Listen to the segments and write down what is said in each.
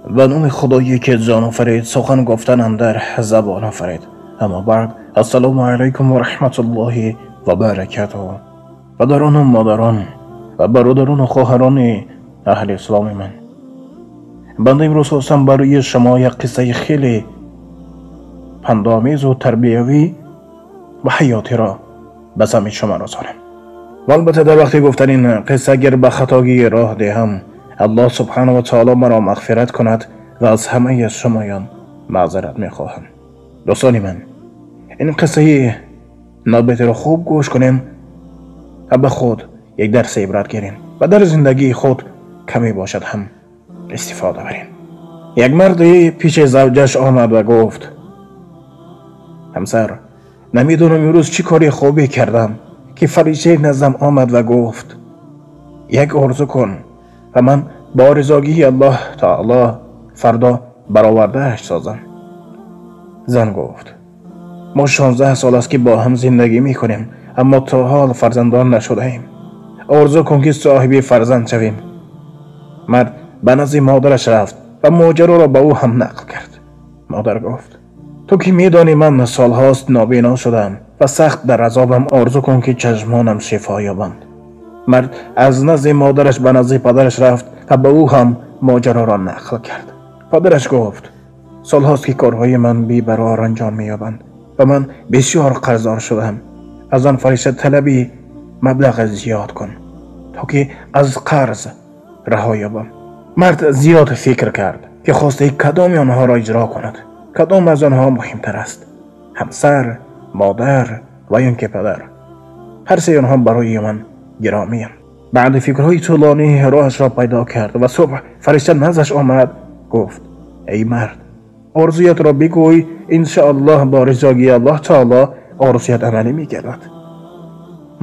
Ба номи Худое ки ҷон офарид, сухан гуфтан андар забон офарид. Аммо баъд, ассалому алайкум ва раҳматуллоҳи ва баракатуҳ. Падарону модарон ва бародарону хоҳарони аҳли исломи ман, банда имрӯз хостам барои шумо як қиссаи хеле пандомезу тарбиявӣ ва ҳаётиро ба самъи шумо расонам. Ва албатта дар вақти гуфтани ин қисса агар ба хатогӣ роҳ диҳам, аллоҳ субҳанаҳу ва таоло маро мағфират кунад ва аз ҳамаи шумоён маъзарат мехоҳам. Дӯстони ман, ин қиссаи нобитеро хуб гӯш кунем ва ба худ як дарси ибрат гирем ва дар зиндагии худ каме бошад ҳам истифода барем. Як марде пеши завҷаш омад ва гуфт: ҳамсар, намедонам имрӯз чӣ кори хубе кардам ки фариштаи наздам омад ва гуфт: як орзу кун ва ман бо ризогии аллоҳ таоло фардо баровардааш созам. Зан гуфт: мо 16 сол аст ки бо ҳам зиндагӣ мекунем, аммо то ҳол фарзандон нашудаем. Орзу кун ки соҳиби фарзанд шавем. Мард ба назди модараш рафт ва моҷароро ба ӯ ҳам нақл кард. Модар гуфт: ту ки медонӣ ман солҳост нобино шудам ва сахт дар азобам, орзу кун ки чашмонам шифо ёбанд. Мард аз назди модараш ба назди падараш рафт ва ба ӯ ҳам моҷароро нақл кард. Падараш гуфт: солҳост ки корҳои ман бебарор анҷом меёбанд ва ман бисёр қарздор шудам. Аз он фаришта талаби маблағ зиёд кун то ки аз қарз раҳо ёбам. Мард зиёд фикр кард ки хостаи кадоми онҳоро иҷро кунад, кадом аз онҳо муҳимтар аст: ҳамсар, модар ва ё ки падар. Ҳар сеи онҳо барои ман гиромиям. Баъди фикрҳои тӯлонӣ роҳашро пайдо кард ва субҳ фаришта наздаш омад, гуфт: эй мард, орзуятро бигӯй, иншоаллоҳ бо ризогии аллоҳ таоло орзуят амалӣ мегардад.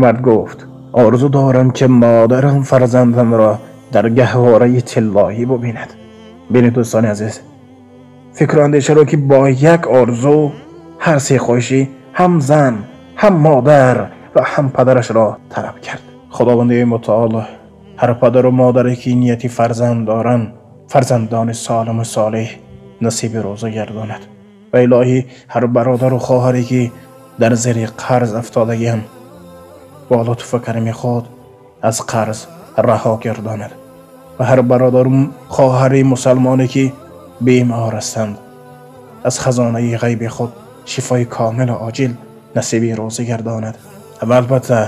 Мард гуфт: орзу дорам ки модарам фарзандамро дар гаҳвораи тиллоӣ бубинад. Бинед дӯстони азиз, фикру андешаро ки бо як орзу ҳар се хоҳиши ҳам зан, ҳам модар ва ҳам падарашро талаб кард. Худованди мутаол ҳар падару модаре ки нияти фарзанд доранд, фарзандони солиму солеҳ насиби рӯза гардонад. Ва илоҳӣ ҳар бародару хоҳаре ки дар зери қарз афтодагианд, бо лутфу карами худ аз қарз раҳо гардонад. Ва ҳар бародару хоҳари мусалмоне ки бемор ҳастанд, аз хазонаи ғайби худ шифои комилу оҷил насиби рӯзӣ гардонад. Ва албатта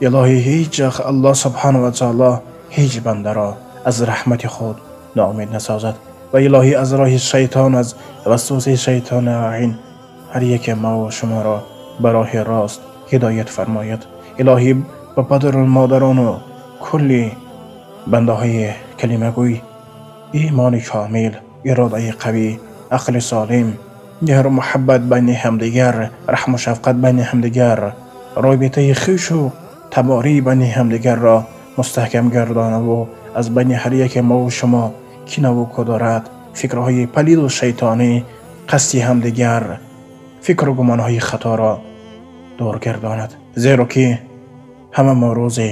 илоҳӣ ҳеҷ вақт аллоҳ субҳанаҳу ва таоло ҳеҷ бандаро аз раҳмати худ ноумед насозад. Ва илоҳӣ аз роҳи шайтон, аз васвасаи шайтони лаъин ҳар яке мо ва шуморо ба роҳи рост ҳидоят фармояд. Илоҳӣ ба падару модарону кулли бандаҳои калимагӯй имони комил, иродаи қавӣ, ақли солим, меҳру муҳаббат байни ҳамдигар, раҳму шафқат байни ҳамдигар, робитаи хешу таборӣ байни ҳамдигарро мустаҳкам гардонаву аз байни ҳар яке мо ва шумо кинаву кудорат, фикрҳои палиду шайтонӣ, қасди ҳамдигар, фикру гумонҳои хаторо дур гардонад. Зеро ки ҳама мо рӯзе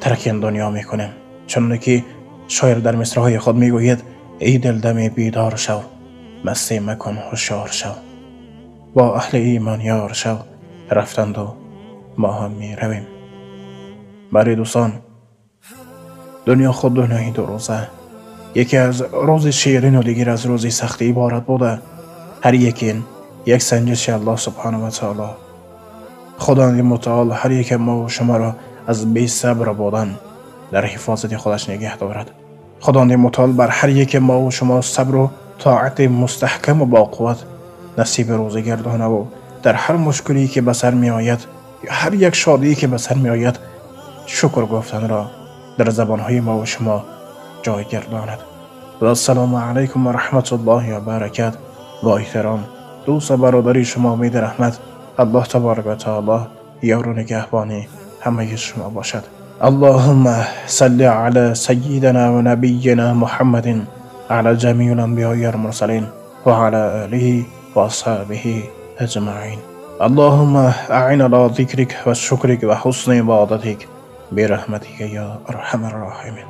тарки ин дунё мекунем. Чуноне ки шоир дар мисраҳои худ мегӯяд: эй дилдаме бедор шав, мастӣ макун, ҳушёр шав, бо аҳли имон ёр шав, рафтанду мо ҳам меравем. Барои дӯстон, дунё худ дунёи дурӯза, яке аз рӯзи ширину дигар аз рӯзи сахтӣ иборат буда, ҳар яке як санҷиши аллоҳ субҳанаҳу ва таоло. Худованди мутаол ҳар яке мо ва шуморо аз бесабр будан дар ҳифозати худаш нигаҳ дорад. Худованди мутаол бар ҳар яке мо ва шумо сабру тоати мустаҳкаму бо қувват насиби рӯзӣ гардонаву дар ҳар мушкиле ки ба сар меояд ё ҳар як шодие ки ба сар меояд шукр гуфтанро дар забонҳои мо ва шумо ҷой гардонад. Ва ассалому алайкум ва раҳматуллоҳи ва баракат. Бо эҳтиром дӯсту бародари шумо Умеди Раҳмат. Аллоҳ таборак ва таоло ёру нигаҳбони ҳамаи шумо бошад. اللهم صل على سيدنا ونبينا محمد على جميع الأنبياء والمرسلين وعلى آله وأصحابه أجمعين. اللهم أعنا على ذكرك وشكرك وحسن عبادتك برحمتك يا أرحم الراحمين.